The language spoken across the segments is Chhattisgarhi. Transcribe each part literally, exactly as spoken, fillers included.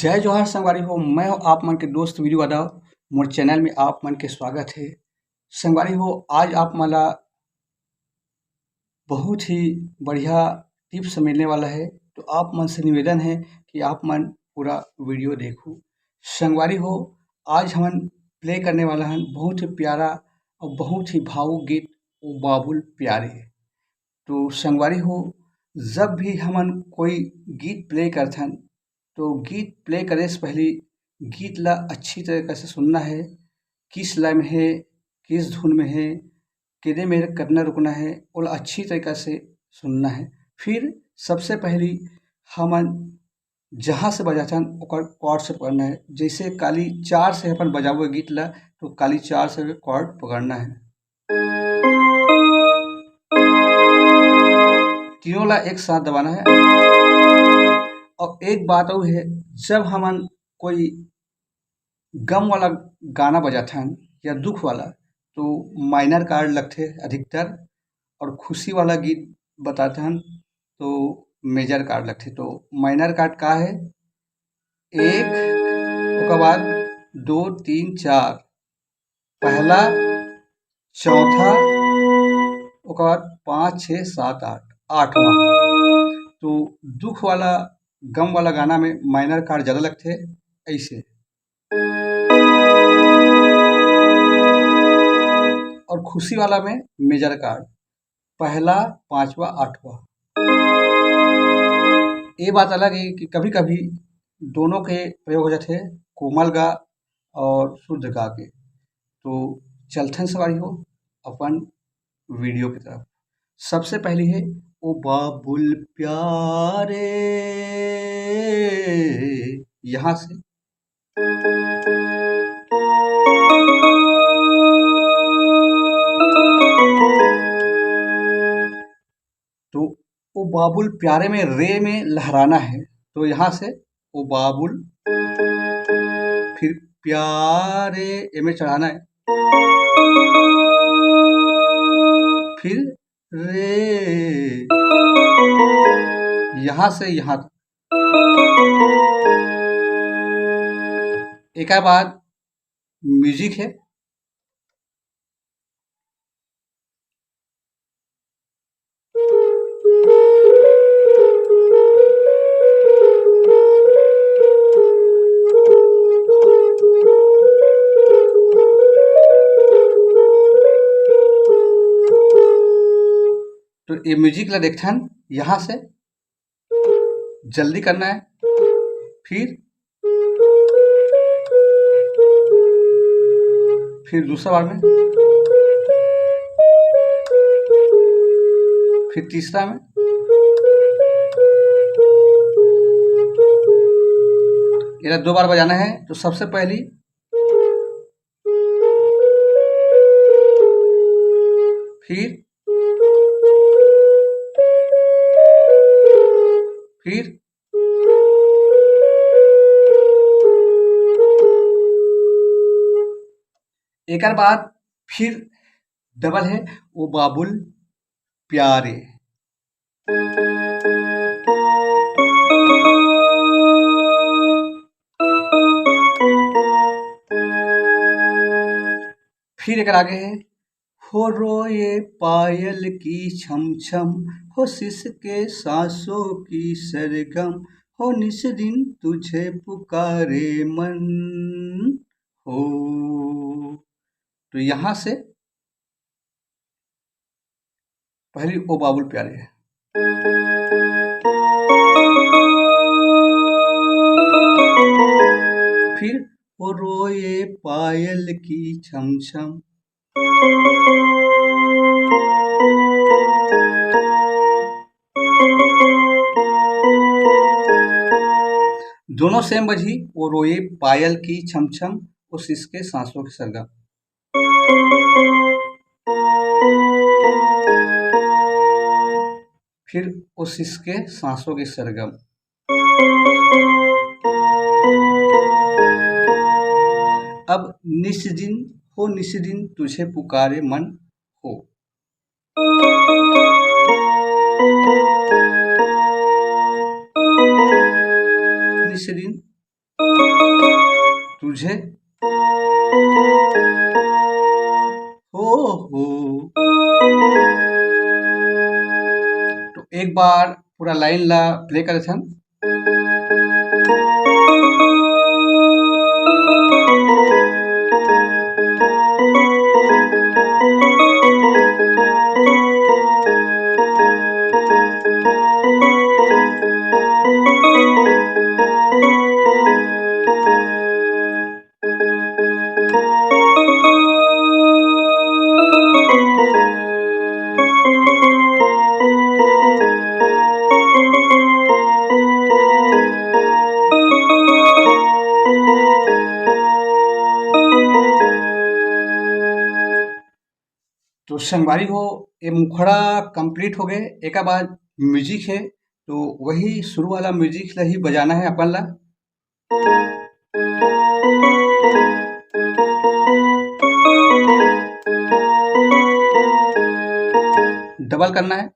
जय जोहार संगवारी हो, मैं हूं आप मन के दोस्त वीरू यादव। मोर चैनल में आप मन के स्वागत है। संगवारी हो, आज आप मन ला बहुत ही बढ़िया टिप्स मिलने वाला है, तो आप मन से निवेदन है कि आप मन पूरा वीडियो देखो। संगवारी हो, आज हमन प्ले करने वाला हन बहुत ही प्यारा और बहुत ही भावुक गीत, ओ बाबुल प्यारे। तो संगवारी हो, जब भी हमन कोई गीत प्ले करथन, तो गीत प्ले करे से पहली गीत ला अच्छी तरीका से सुनना है, किस लय में है, किस धुन में है, केदे मेर कतना रुकना है, ओला अच्छी तरीका से सुनना है। फिर सबसे पहली हमन जहाँ से बजाथन, ओकर कॉर्ड से पकड़ना है। जैसे काली चार से अपन बजाबो गीत ला, तो काली चार से कॉर्ड पकड़ना है। तीनों ला एक साथ दबाना है। और एक बात और है, जब हमन कोई गम वाला गाना बजाथन या दुख वाला, तो माइनर कॉर्ड लगथे अधिकतर, और खुशी वाला गीत बताथन, तो मेजर कॉर्ड लगथे। तो माइनर कॉर्ड का है? एक, ओकर बाद दो, तीन, चार, पहला, चौथा, ओकर बाद पाँच, छः, सात, आठ, आठवां। तो दुख वाला, गम वाला गाना में माइनर कॉर्ड ज़्यादा लगथे, ऐसे। और खुशी वाला में मेजर कॉर्ड, पहला, पांचवा, आठवां। ये बात अलग है कि कभी-कभी दोनों के प्रयोग हो जाथे, कोमल गा और शुद्ध गा के। तो चलथन संगवारी हो अपन वीडियो की तरफ। सबसे पहली है ओ बाबुल प्यारे, यहाँ से। तो ओ बाबुल प्यारे में रे में लहराना है, तो यहाँ से ओ बाबुल, फिर प्यारे ए में चढ़ाना है, फिर रे, यहाँ से यहाँ तक। एक बाद म्यूजिक है। तो ये म्यूजिक ला देखथन, यहाँ से जल्दी करना है, फिर फिर दूसरा बार में, फिर तीसरा में। ये दो बार बजाना है। तो सबसे पहली फिर फिर एकर बाद फिर डबल है, ओ बाबुल प्यारे। फिर एक आगे है, हो रोए पायल की छम छम, हो सिसके सांसों की सरगम, हो निस दिन तुझे पुकारे मन। हो, तो यहाँ से पहली ओ बाबुल प्यारे है। फिर वो रोए पायल की छम छम। दोनों सेम बजी, वो रोए पायल की छम छम, उस इसके सांसों की सरगम। फिर उस इसके सांसों की सरगम। अब निस दिन हो, निस दिन तुझे पुकारे मन हो। निस दिन तुझे हो हो। तो एक बार पूरा लाइन ला प्ले करथन। तो संगवारी हो, ये मुखड़ा कंप्लीट हो गए। एक बाद म्यूजिक है, तो वही शुरू वाला म्यूजिक ला ही बजाना है अपन ला। डबल करना है।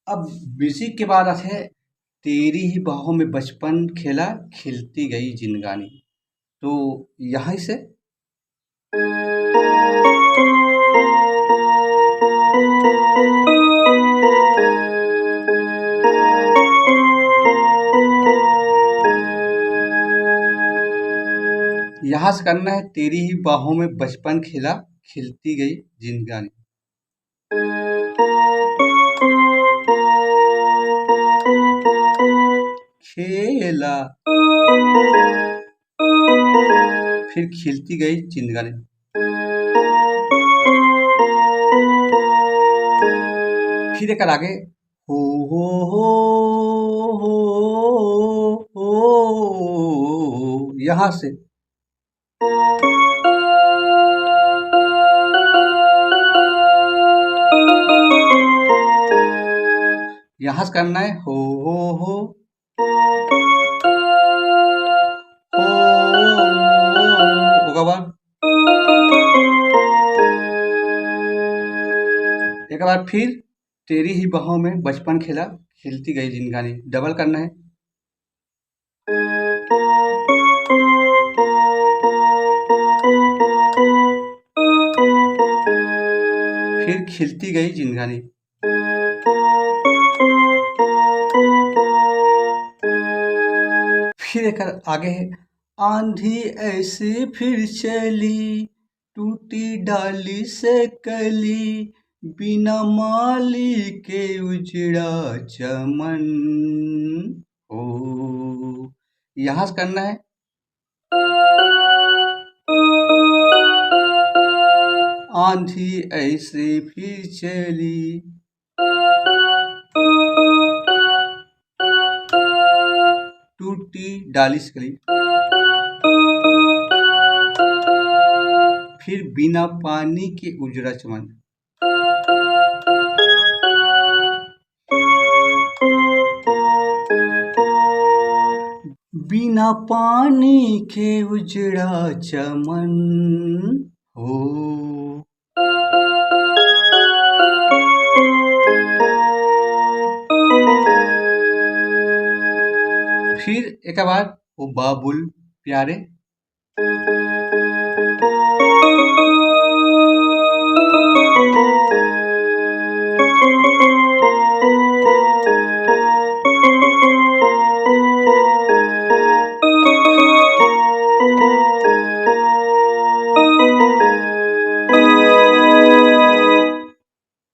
अब म्यूजिक के बाद आथे तेरी ही बाहों में बचपन खेला, खिलती गई जिंदगानी। तो यहाँ से यहाँ से करना है, तेरी ही बाहों में बचपन खेला, खिलती गई जिंदगानी। खेला, फिर खिलती गई जिंदगानी। फिर एक आगे, हो हो हो हो हो, यहाँ से यहाँ से करना है, हो हो हो हो। ओकर बाद एक बार फिर तेरी ही बाहों में बचपन खेला, खिलती गई जिंदगानी। डबल करना है। फिर खिलती गई जिंदगानी। फिर एक आगे है, आंधी ऐसी फिर चली, टूटी डाली से कली, बिना माली के उजड़ा चमन। ओ, यहाँ से करना है। आंधी ऐसे फिर चली, टूटी डाली से कली, फिर बिना पानी के उजड़ा चमन। बिना पानी के उजड़ा चमन हो। फिर एक बार, ओ बाबुल प्यारे।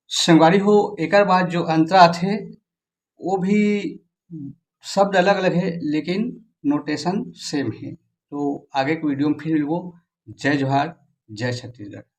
संगवारी हो, एकर बाद जो अंतरा आथे, वो भी शब्द अलग-अलग हे, लेकिन नोटेशन सेम हे। तो आगे के वीडियो में फिर मिलबो। जय जोहार, जय छत्तीसगढ़।